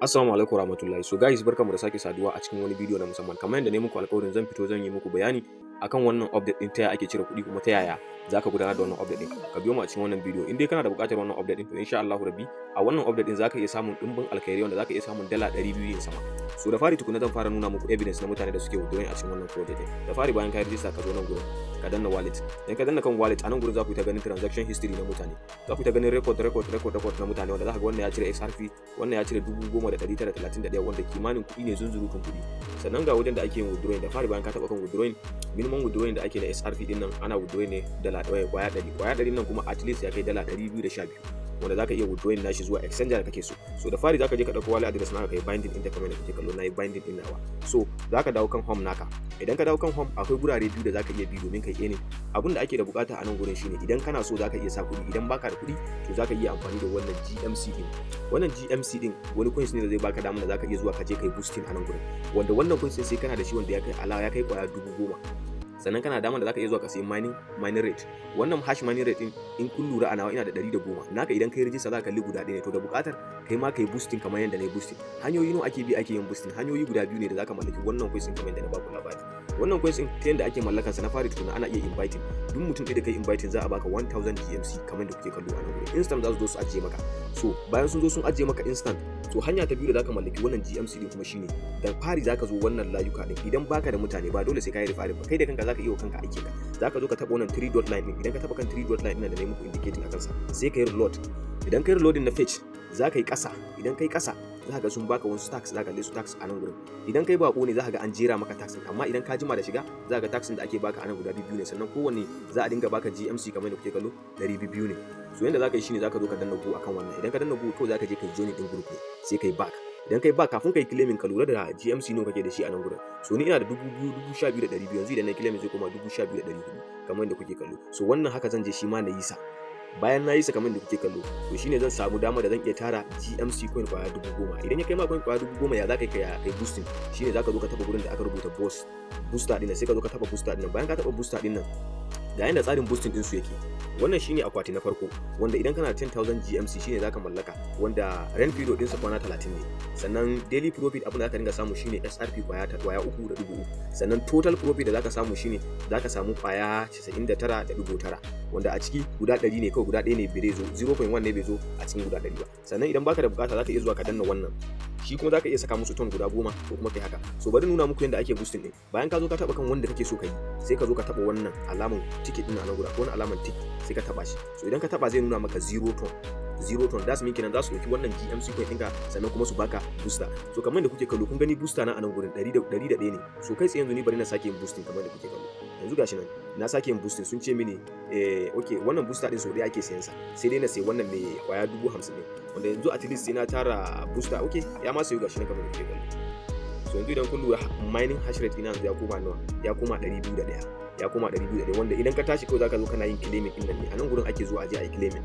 Assalamu alaikum warahmatullahi. So guys, barkamu da sake saduwa a cikin wani bidiyo na musamman. Kamar yadda na yi muku alƙawarin, zan fito zan yi muku bayani akan wannan update din, ta yaya ake cire kuɗi, kuma ta yaya zaka gudanar da wannan update din. Ka biyo mu a cikin wannan bidiyo. In dai kana da buƙatar wannan update din, to insha Allahu Rabbi a wannan update din zaka iya samun ɗimbin alkhairi, wanda zaka iya samun $200 yin sama. So da fari tukuna, zan fara nuna muku evidence na mutane da suke withdrawing a cikin wannan project din. Da fari, bayan ka yi register, ka zo nan gurin, ka danna wallet. Idan ka danna kan wallet, a nan gurin za ku yi ta ganin transaction history na mutane. Za ku ta ganin record, record, record, record na mutane, wanda za ka ga wannan ya cire XRP, wannan ya cire 10,931, wanda kimanin kuɗi ne, zunzurutun kuɗi. Sannan ga wajen da ake yin withdrawing. Da fari, bayan ka taɓa kan withdrawing, minimum withdrawing da ake na XRP din nan, ana withdrawing ne dala ɗaya, ƙwaya 100. Ƙwaya 100 nan kuma at least ya kai $212, wanda zaka iya withdrawing nashi zuwa exchanger da kake so. So da fari zaka je ka dauko wallet address naka, kai binding ɗinta kamar yadda kuke kallo nayi binding din nawa. So zaka dawo kan home naka. Idan ka dawo kan home, akwai gurare biyu da zaka iya bi domin kai earning. Abin da ake da bukata a nan gurin shine, idan kana so zaka iya sa kuɗi, idan baka da kuɗi, to zaka iya amfani da wannan GMC din. Wannan GMC din wani coins ne da zai baka damar da zaka iya zuwa ka je kai boosting a nan gurin, wanda wannan coins din sai kana da shi, wanda ya kai ala ya kai ƙwaya 10,000. Sannan kana damar da zaka iya zuwa ka sayi mining rate. Wannan hash mining rate din, in kun lura, a nawa ina da 110. Naka idan kai register, za ka kalli guda ɗaya ne. To da buƙatar kai ma kai boosting kamar yadda na yi boosting. Hanyoyi nawa ake bi ake yin boosting? Hanyoyi guda biyu ne da zaka mallaki wannan coins din kamar yadda na baku labari. Wannan coins din, ta yadda ake mallakan sa, na fari tukuna ana iya inviting. Duk mutum ɗaya da kai inviting, za a baka 1000 GMC kamar yadda kuke kallo a nan gurin. Instant za su zo su ajiye maka. So bayan sun zo sun ajiye maka instant. So hanya ta biyu da zaka mallaki wannan GMC din kuma shine, da fari zaka zo wannan layuka din. Idan baka da mutane, ba dole sai ka yi referring ba, kai da kanka zaka iya wa kanka aikin ka. Zaka zo ka taba wannan 3 dot line din. Idan ka taba kan 3 dot line din da na yi muku indicating akan sa, sai ka yi reload. Idan ka yi reloading na page, za ka yi ƙasa. Idan kai ƙasa, za ka ga sun baka wasu tasks. Za ka su tasks a nan gurin. Idan kai bako ne, za ka ga an jera maka tasks, amma idan ka jima da shiga, za ka ga tasks da ake baka a nan guda biyu ne. Sannan kowanne za a dinga baka GMC kamar da kuke kallo 200 ne. So yanda za ka yi shine, za ka zo ka danna go akan wannan. Idan ka danna go, kawai za ka je ka join din group ne, sai kai back. Idan kai back, kafin kai claiming, ka lura da GMC nawa kake da shi a nan gurin. So ni ina da 2,000, 12,200. Yanzu idan na claiming, zai koma 12,400 kamar yadda kuke kallo. So wannan haka zan je shi ma na yi sa. Bayan na yi sa kamar da kuke kallo, to shine zan samu dama da zan iya tara GMC coin ƙwaya 10,000. Idan ya kai ma coin ƙwaya 10,000, ya za ka kai kai boosting? Shine za ka zo ka taba gurin da aka rubuta boss booster din, sai ka zo ka taba booster din. Bayan ka taba booster din nan, ga yanda tsarin boosting din su yake. Wannan shine akwati na farko, wanda idan kana da 10,000 GMC shine zaka mallaka, wanda rent period ɗinsa kwana 30 ne. Sannan daily profit, abin da zaka dinga samu shine XRP ƙwaya 3.3. Sannan total profit da zaka samu shine zaka samu ƙwaya 99.9, wanda a ciki guda 100 ne kawai, guda ɗaya ne bai zo, 0.1 ne bai zo a cikin guda 100 ba. Sannan idan baka da bukata, zaka iya zuwa ka danna wannan. Shi kuma zaka iya saka musu ton guda 10 ko kuma kai haka. So bari nuna muku yadda ake boosting din. Bayan ka zo ka taba kan wanda kake so ka yi, sai ka zo ka taba wannan alaman ticket din a nan guda, ko wani alaman tick, sai ka taba shi. So idan ka taba, zai nuna maka 0 ton, 0 ton. That's mean kenan za su dauki wannan GMC coin ɗinka, sannan kuma su baka booster. So kamar da kuke kallo, kun gani booster na a nan gurin 101 ne. So kai tsaye yanzu ni bari na sake yin boosting. Kamar da kuke kallo, yanzu gashi nan na sake yin boosting. Sun ce mini okay, wannan booster din sau ɗaya ake sayan sa, sai dai na sayi wannan mai ƙwaya 50,000 ne, wanda yanzu at least sai na tara booster. Okay, ya ma sayo, gashi nan kamar da kuke kallo. So yanzu idan kun lura, mining hash rate ina yanzu ya koma nawa? Ya koma 201, ya koma 201, wanda idan ka tashi kawai zaka zo kana yin claiming din nan ne. A nan gurin ake zuwa aje a yi claiming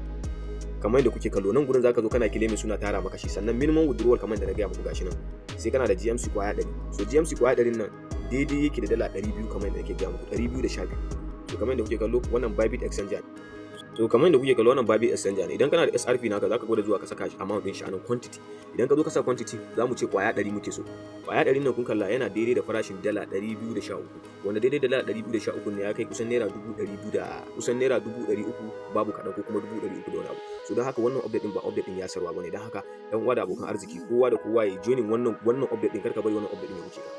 kamar yadda kuke kallo. Nan gurin zaka zo kana claiming, suna tara maka shi. Sannan minimum withdrawal, kamar yadda na gaya muku, gashi nan, sai kana da GMC ƙwaya 100. So GMC ƙwaya 100 nan daidai yake da $200, kamar yadda nake gaya muku, 212. So kamar yadda kuke kallo, wannan Bybit Exchanger. So kamar yadda kuke kallo, wannan Bybit Exchanger ne. Idan kana da XRP naka, zaka gwada zuwa ka saka shi amount din shi anan, quantity. Idan ka zo ka sa quantity, za mu ce ƙwaya 100 muke so. Ƙwaya 100 nan, kun kalla, yana daidai da farashin $213, wanda daidai da $213 ne ya kai kusan naira 200,000 da kusan naira 300,000 babu kaɗan, ko kuma 300,000 da wani abu. So don haka wannan update din ba update din yasarwa bane. Don haka yan uwa da abokan arziki, kowa da kowa ya joining wannan update din. Karka bari wannan update din ya wuce ka.